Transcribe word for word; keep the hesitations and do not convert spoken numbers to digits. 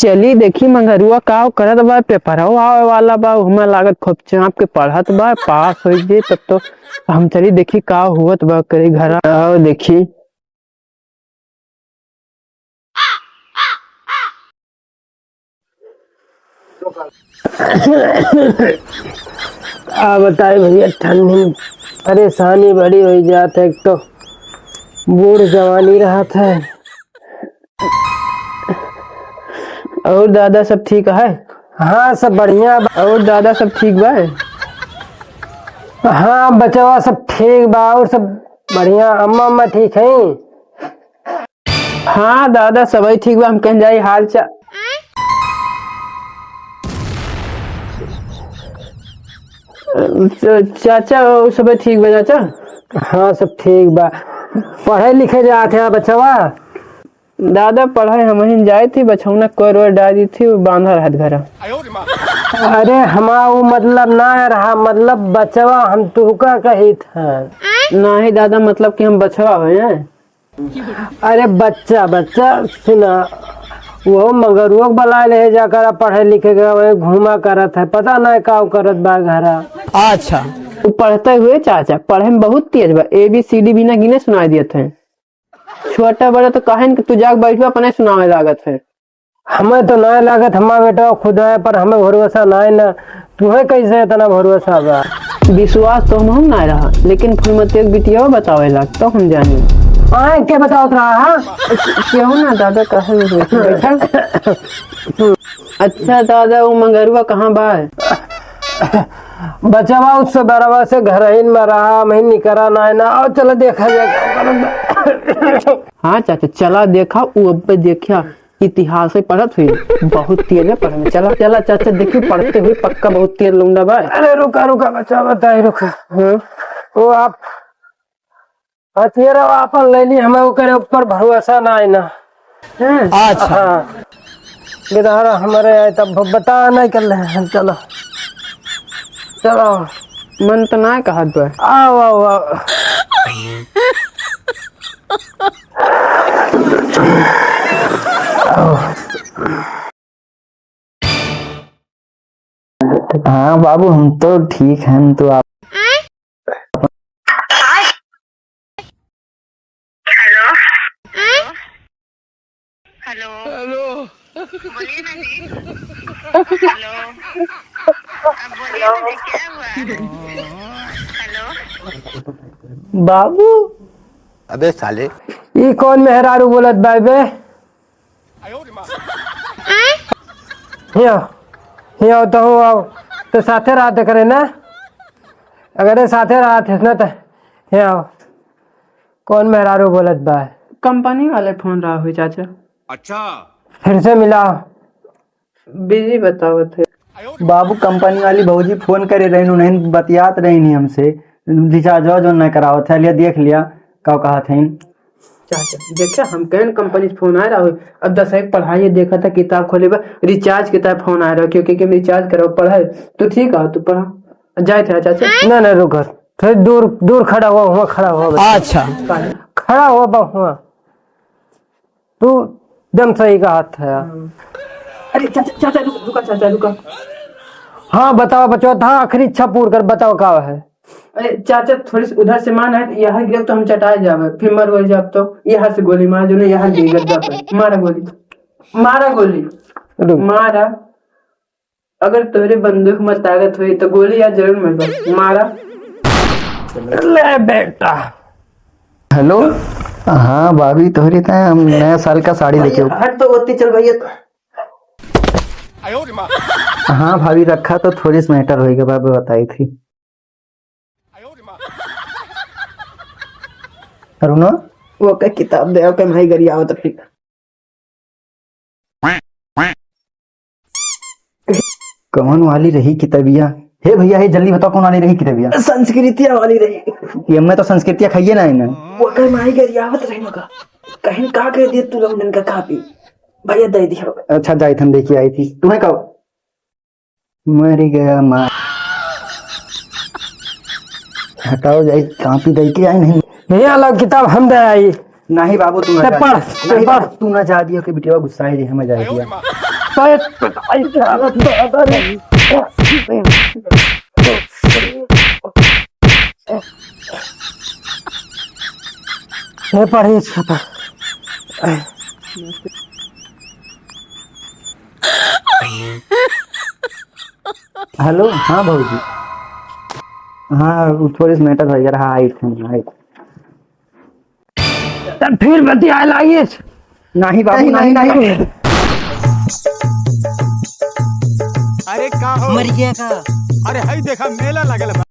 चली देखी मंगरुआ का करत बा, पेपरवा आवे वाला बा, हमें लागत खूब चाप के पढ़त बा, पास होइ जे तब तो हम चली देखी का हुवत बा करे घर। आओ देखी। आ बताए भैया, ठंडी में परेशानी बड़ी होइ जात है। एक तो बूढ़ जवानी रहत है। और दादा सब ठीक है? हाँ, सब बढ़िया बा। और दादा सब ठीक बा? हाँ बचवा, सब ठीक बा। और सब बढ़िया, अम्मा अम्मा ठीक है? हाँ दादा, सबही ठीक बा। हम कहेन जाई हाल चाल। च-, चाचा, और सबही ठीक बा चाचा? हाँ, सब ठीक बा। पढ़े लिखे जात है बचवा? दादा, पढ़े हमहिन जाइत ही, बछौना कोर ओर डाल दी थी, वो बांधा रहत घर। अरे हमार वो मतलब ना रहा, मतलब बचवा हम तुहका कहित है। नहीं दादा, मतलब कि हम बछवा होए हैं। अरे बच्चा, बच्चा, सुना, वो मंगरुआ के बुला ले जाकर, पढ़े लिखे के वही घूमा करत है, पता नहीं का करत बा घरा। अच्छा। वो पढ़ते हुए चाचा, पढ़े में बहुत तेज बा, A B C D भी ना गिने सुनाई दियत है। छोटा बड़ा तो कहेन कि तू जाके बैठबा, अपने सुनावे लागत है। हमें तो ना लागत, हमार बेटा खुद है, पर हमें भरोसा ना है ना। तुहे कैसे इतना भरोसा बा? विश्वास तो हम, हम ना रहा, लेकिन फुलमतिया के बिटिया बतावे लाग, तो हम जानी। आए, के बतावत रहा, हाँ? केहू ना दादा, कहे में बैठा। अच्छा दादा, वो मंगरुआ कहाँ बा? बचवा उस बरवा से घर ही में रहा, मैं निकरा ना है ना। आओ चलो देखा जाए का करत बा। हाँ चाचा, चला देखा, वो अब पे देखा, इतिहास ही पढ़त हुई, बहुत तेज है पढ़े में। चला, चला चाचा, देखी पढ़ते हुई पक्का बहुत तेज लौंडा बा। अरे रुका, रुका बच्चा, बताई रुका। हाँ। वो आप हथियार आपन ले ली, हमें ओकरे ऊपर भरोसा ना है ना। हैं? अच्छा। हाँ। गिरहरा हमारे आए तब बता नहीं कर ले हैं। चलो, चलो। मन तो ना कहत बा। आओ, आओ, आओ। आओ। हाँ बाबू, हम तो ठीक हैं, तो आप? हेलो। हेलो। हेलो। बोलिए ना जी। हेलो। आप बोलिए ना जी, क्या हुआ? हेलो। बाबू। अबे साले। ई कौन मेहरारू बोलत बा बे? हिया, हिया तो हूँ आओ, तो साथे रहत करे ना, अगर ये साथे रहत है ना तो हिया आओ। कौन मेहरारू बोलत बा? कंपनी वाले फोन रहा हुई चाचा। अच्छा। फिर से मिला। बिजी बतावत है। बाबू, कंपनी वाली भौजी फोन करे रही, उन्हें बतियात रही नहीं हमसे, रिचार्ज जो ना करावत है, लिया देख लिया का कहत है। चाचा, देखा, हम कहन कंपनी से फोन आए रहा हो, अब दस एक पढ़ाई देखा था, किताब खोले बा, रिचार्ज किताब फोन आए रहा, क्योंकि कि हम रिचार्ज कराओ, पढ़े, तो ठीक है, तू पढ़ा, जाए थे चाचा। ना, ना, रुक, थोड़ी दूर, दूर खड़ा हुआ, वहाँ खड़ा हुआ बस। अच्छा। खड़ा हुआ बा, हुआ। तू एकदम सही कहत है। अरे चाचा, चाचा, रुक, रुका, चाचा, रुका। हाँ, बताओ बचवा, हाँ, आखिरी इच्छा पूर कर, बताओ का है? अरे चाचा, थोड़ी सी उधर से मार है, यहाँ गिरब तो हम चटाए जाबे, फिर मर वर जाब तो यहाँ से गोली मार, जो ना यहाँ गिर गद्दा पे, मारा गोली, मारा गोली, रुक। मारा। अगर तोहरे बंदूक में ताकत होई तो गोली आज जरूर मारबा, मारा। ले बेटा। हेलो, हाँ भाभी, तोहरी ताईं हम नया साल का साड़ी लेके आऊ। हट तो ओती चल भैया। हाँ भाभी, रखा तो थोड़ी सी मैटर होई के बाद बताई थी। अरुणा, वो के किताब दे, ओके माई गरियावत रही। कौन वाली रही किताबिया? हे भैया, हे जल्दी बताओ, कौन वाली रही किताबिया? संस्कृतिया वाली रही। ये मैं तो संस्कृतिया खाइए ना है ना। ओके माई गरियावत रही मगा। कहीं का कह दिए तू लोग इनका कापी? भैया दे दियो। अच्छा, जाई थन देखी आई थी। तुम्हें कहो। मर गया माँ। हटाओ जाई, कापी दे के आई नहीं। नहीं अलग किताब हम दे आई। नहीं बाबू, तू ना ते जा। पढ़, ते नहीं पढ़। बाबू, तू ना जा दियो कि बिटिया गुस्सा ही हमें जाए दिया। तो ये पिटाई का दादा रे। हे पढ़ी छपा। हेलो, हाँ भौजी। हाँ, उ थोड़ी सी matter हो गया। हाँ, आई थे, आई थे। तब फिर बतिया लाइए। नहीं बाबू, नहीं, नहीं, नहीं। अरे का हो? मर गया का? अरे हई देखा, मेला लगल बा।